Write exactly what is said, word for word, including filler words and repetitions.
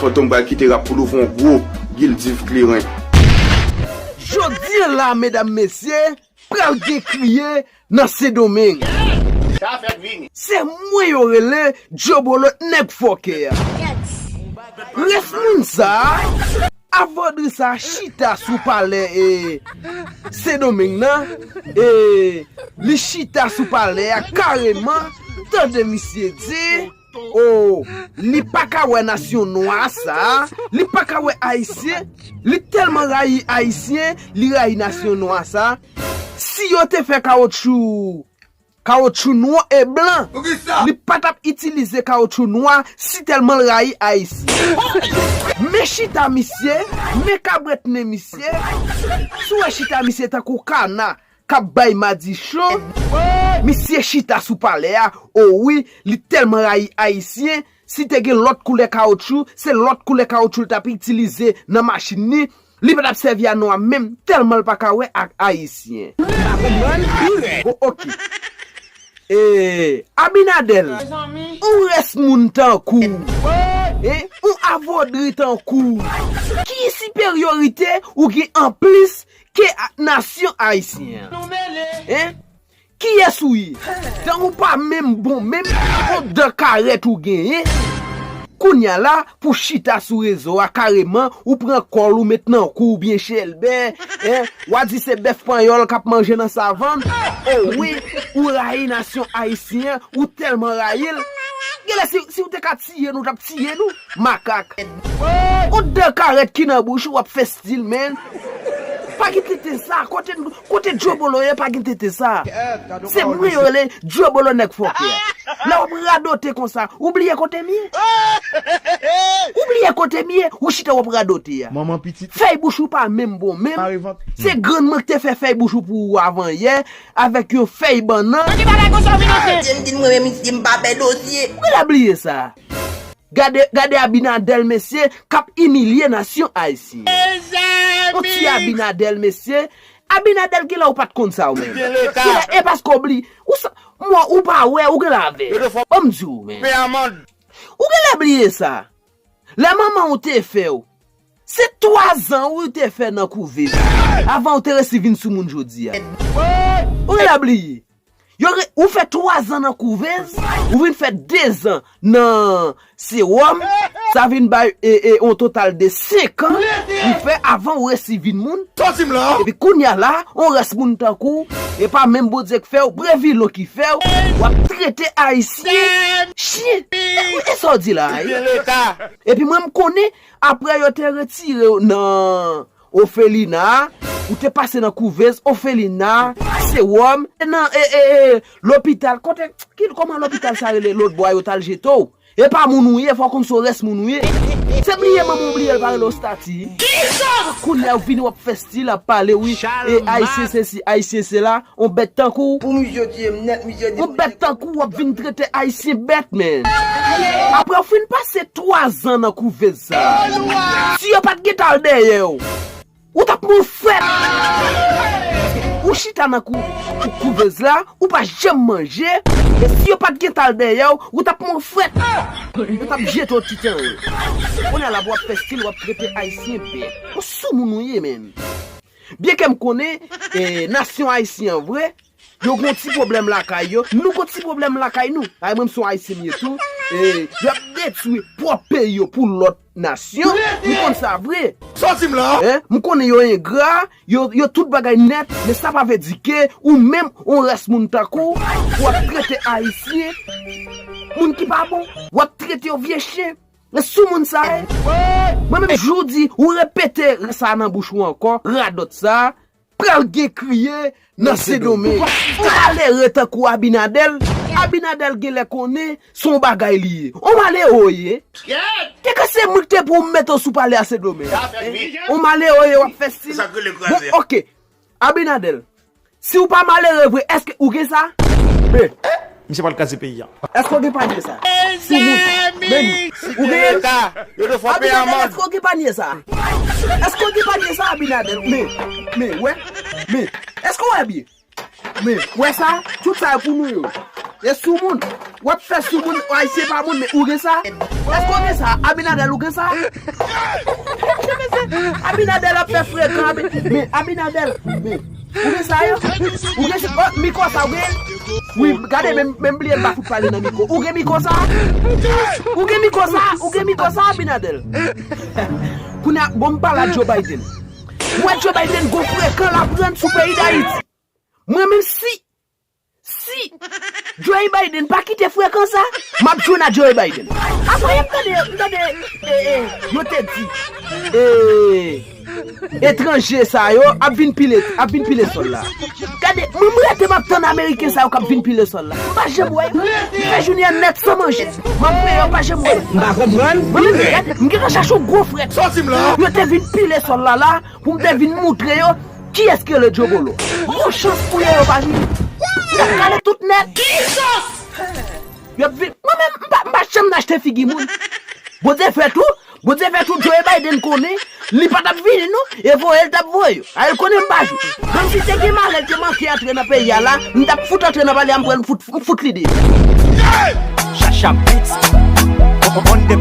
Fantom pral kite rap pou l ouvri yon gwo gildiv kleren. Jodi a la, medam, mesye, pral gen kriye nan Sendomeng. Sa fèk vini. Se mwen yo rele Djobolo nèg fòkè a. Rès moun sa a, avòdri sa a chita sou palè, e, Sendomeng nan, e, li chita sou palè a kareman, tande misye di, o, li pa ka wè nasyon nwa sa a, li pa ka wè Ayisyen, li tèlman rayi Ayisyen, li rayi nasyon nwa sa a. Si yo te fè kawotchou, kawotchou nwa e blan, li pa t ap itilize kawotchou nwa si tèlman l rayi Ayisyen. Men chita misye, men kabrèt nen misye, si w wè chita misye tankou kana k ap bay madichon, misye chita sou palè a, o wi, li tèlman rayi Ayisyen, si te gen lòt koulè kawotchou, se lòt koulè kawotchou l t ap itilize nan machin li, li pa t ap sèvi a nwa menm, tèlman l pa ka wè ak Ayisyen. Ou pa konprann? Bon, oke. E, Abinadèl, ou rès moun tankou, e, ou avòdri tankou, ki siperyorite ou gen anplis ke a-, nasyon ayisyen an? En? Kiyès ou ye? Dan ou pa menm bon menm, yon dan karèt ou genyen. Kounye a la, pou chita sou rezo a kareman, ou pran kòl ou met nan kou w byen chèlbè, en, w a di se bèf panyòl k ap manje nan savann. O wi, ou rayi nasyon ayisyen an, ou tèlman rayi l. Genlè si, si w te ka tiye nou, w t ap tiye nou. Makak. Yon dan karèt ki nan bouch ou, w ap fè stil, man. Pa gen tenten sa. Kote, kote Djobolo ye, pa gen tenten sa. Se mwen yo rele Djobolo nèg fòkè. Lè w ap radote konsa, ou bliye kote m ye? Ou bliye kote m ye? Ou chita w ap radote a. Manman pitit. Fèy bouch ou pa menm bon menm. Mare vant. Se grann mwen ki te fè fèy bouch ou pou ou avan yè, avèk yon fèy bannann. Nan ki bagay konsa w vin antre? Di m, di m, mwen menm, di m pa pè dosye. Ou genlè bliye sa. Gade, gade Abinadèl, mesye, k ap imilye nasyon ayisyen. Yon ti Abinadèl, mesye. Abinadèl, genlè ou pa t konn sa ou menm. Genlè, e paske w bliye. Ou sa, mwen, ou pa wè, ou genlè avè. Ban m di w, men. Ou genlè bliye sa. Lè manman w te fè w, se twa zan ou te fè nan kouvèz avan ou te resi vin sou moun jodi a. Ou genlè bliye. Yo re-, ou fè twa zan nan kouvèz, ou vin fè de zan nan sewòm, sa vin bay, e, e, on total de senk an ou fè avan ou resi vin moun. Sòti m la! Epi kounye a la, on rès moun tankou w, e pa menm Bondye k fè w, Previlon ki fè w, w ap trete Ayisyen chen. E, e sa w di la, e? Epi mwen, m konnen, apre yo te retire w nan ofelina, ou te pase nan kouvèz, ofelina, sewòm, nan, e, e, e, lopital, kote, ki, kòman lopital sa rele lòt bò a yo t al jete w? E pa moun ou ye, fò w konn se yon rès moun ou ye. Se bliye manman w bliye l pa rele w stati. Kounye a w vini w ap fè stil ap pale, wi, e ayisyen sesi, ayisyen sela, on bèt tankou w. Pou misye tiye m nèt, misye di. On bèt tankou w ap vin trete ayisyen bèt, men. Apre w fin pase twa zan nan kouvèz sa. Si yo pa t gentan al dèyè w, ou t ap mouri frèt. Ou chita nan kou, kou, kouvèz la, ou pa janm manje. E si yo pa t gentan al dèyè w, ou t ap mouri frèt. Yo t ap jete w ti tan. Kounye a la pou w ap fè stil, w ap trete ayisyen bèt. Ou sou moun ou ye, menm. Byenke m konnen, e, nasyon ayisyen an vre, yo gon ti pwoblèm lakay yo. Nou gon ti pwoblèm lakay nou. Ay, mwen, m se yon ayisyen m ye tou. E, y ap detwi pwòp peyi yo pou lòt nasyon. M konn sa vre. Sòti m la! En? M konnen yo engra, yo, yo tout bagay nèt, men sa pa vle di ke ou menm, on rès moun tankou w, w ap trete ayisyen moun ki pa bon. W ap trete yo vye chen. E sou moun sa ye. Mwen menm, jou di, ou repete sa nan bouch ou ankò, radòt sa, pral gen kriye nan Sendomeng. On malere tankou Abinadèl, Abinadèl genlè konnen se on bagay li ye. On malere w ye. Kèk se mwen ki te pou mete w sou palè a Sendomeng. On malere w ye, w ap fè stil. Bon, oke. Abinadèl, si w pa malere vre, èske ou gen sa? Men, misye pral kraze peyi a. Èske w gen panye sa? Soumoun. Men, ou gen? Abinadèl, èske w gen panye sa? Èske w gen panye sa, Abinadèl? Men, men, wè. Men, èske w wè byen? Men, wè sa? Tout sa e pou nou yo. E soumoun. W ap fè sou moun, Ayisyen pa moun, men ou gen sa? Èske w gen sa? Abinadèl, ou gen sa? Abinadèl ap fè frekan, Abi-, men Abinadèl, men ou gen sa yo? Ou gen sa? Oh, mikwo sa, ou gen? Wi, gade, menm, menm bliye m pa fout pale nan mikwo. Ou gen mikwo sa? Ou gen mikwo sa? Ou gen mikwo sa, Abinadèl? Kounye a, bon, m pale a Joe Biden. Mwen, Joe Biden gon frekan l ap rann sou peyi Dayiti. Mwen menm si, si Joe Biden pa kite frekan sa, m ap jwenn a Joe Biden. Apre m tande, m tande, e, e, yo te di, e, etranje sa yo ap vin pile, ap vin pile sòl la. Gade, mwen m rete m ap tann Ameriken sa yo k ap vin pile sòl la. M pa janm wè yo. M fè jounen an nèt san manje. M ap peye, yo pa janm wè. M pa konprann. Mwen menm, gade, m gentan chache yon gwo frèt. Sòti m la. Yo te vin pile sòl la la, pou m te vin moutre yo kiyès ki rele Djobolo. Bon chans pou yo, yo pa vini. Y ap kale tout nèt. Y ap vin. Mwen menm, m pa, m pa janm nan achte figi moun. Bondye fè tou, Bondye fè tou Joe Biden konnen, li pa t ap vini non, e voye l t ap voye yo. A, l konnen m pa jwe. Menm si te gen malè l te manke antre nan peyi a la, m t ap fout antre nan palè a, m pral fout, m fout li deyò. Chacha Beats on the